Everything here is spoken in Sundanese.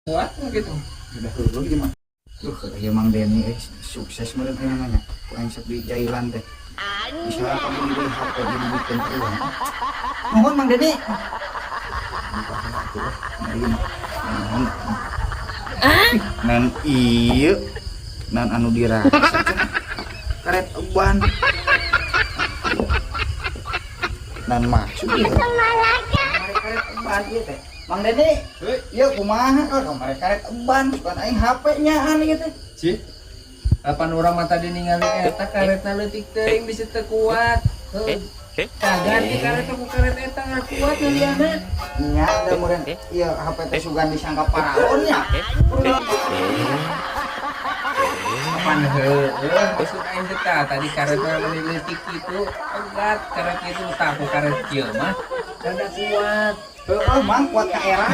Kuat gitu. Udah heueuh ieu mah. Duh, ieu Mang Deni euy, sukses meureun aya nanya. Ku aing sok di jailan teh. Bisa kamu dibeli HP diduitkeun ke urang. Nuhun, Mang Deni. Nuhun. Nan ieu nan anu dirasa cenah. Karet ban. Nan maksud ieu. Karet ban ieu teh. Mang Deni, ieu kumaha? Oh, kamari karet ban, bukan aing HP nyaan ieu teh. Cih. Kapan urang mah tadi ningali eta karetna leutik teuing bisa teu kuat. Heuh. Kaganti karet ku karet eta nggak kuat ngaliana. Nya da meureun ieu HP teh sugan disangka paralon nya. Kapan heueuh maksud aing teh tah tadi karetna meni leutik kitu, pegat karet kitu tah ku karet kieu mah kada kuat. Heueuh, Mang, kuat ka era.